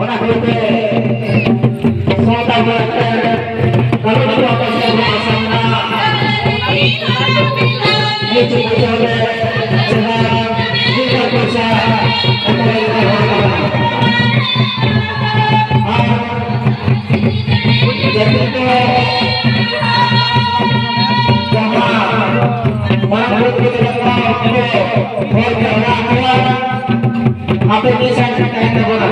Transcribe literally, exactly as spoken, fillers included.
ᱚᱱᱟ ᱠᱷᱟᱹᱛᱤᱨ ᱛᱮ ᱥᱟᱶᱛᱟ ᱵᱟᱨᱮᱛᱮ ᱜᱟᱞᱚᱪ ᱠᱚ ᱟᱯᱮ ᱥᱮᱫ ᱵᱚᱱ ᱟᱥᱟᱭᱟ᱾ ᱱᱤᱪᱩ ᱵᱩᱡᱷᱟᱹᱣ ᱨᱮ ᱡᱟᱦᱟᱸ ᱢᱤᱫ ᱵᱟᱨ ᱯᱚᱭᱥᱟ ᱮᱢ ᱞᱟᱹᱜᱤᱫ ᱦᱚᱲ ᱠᱟᱱᱟ᱾ ᱟᱨ ᱡᱟᱹᱛᱤ ᱠᱚ ᱡᱟᱦᱟᱸ ᱢᱟᱨᱟᱝ ᱵᱩᱨᱩ ᱠᱚ ᱡᱟᱦᱟᱸ ᱠᱚ ᱦᱚᱲ ᱠᱚ ᱦᱚᱲ ᱠᱚ ᱟᱯᱮ ᱢᱤᱫ ᱥᱟᱶ ᱛᱮ ᱛᱟᱦᱮᱱ ᱛᱟᱵᱚᱱᱟ᱾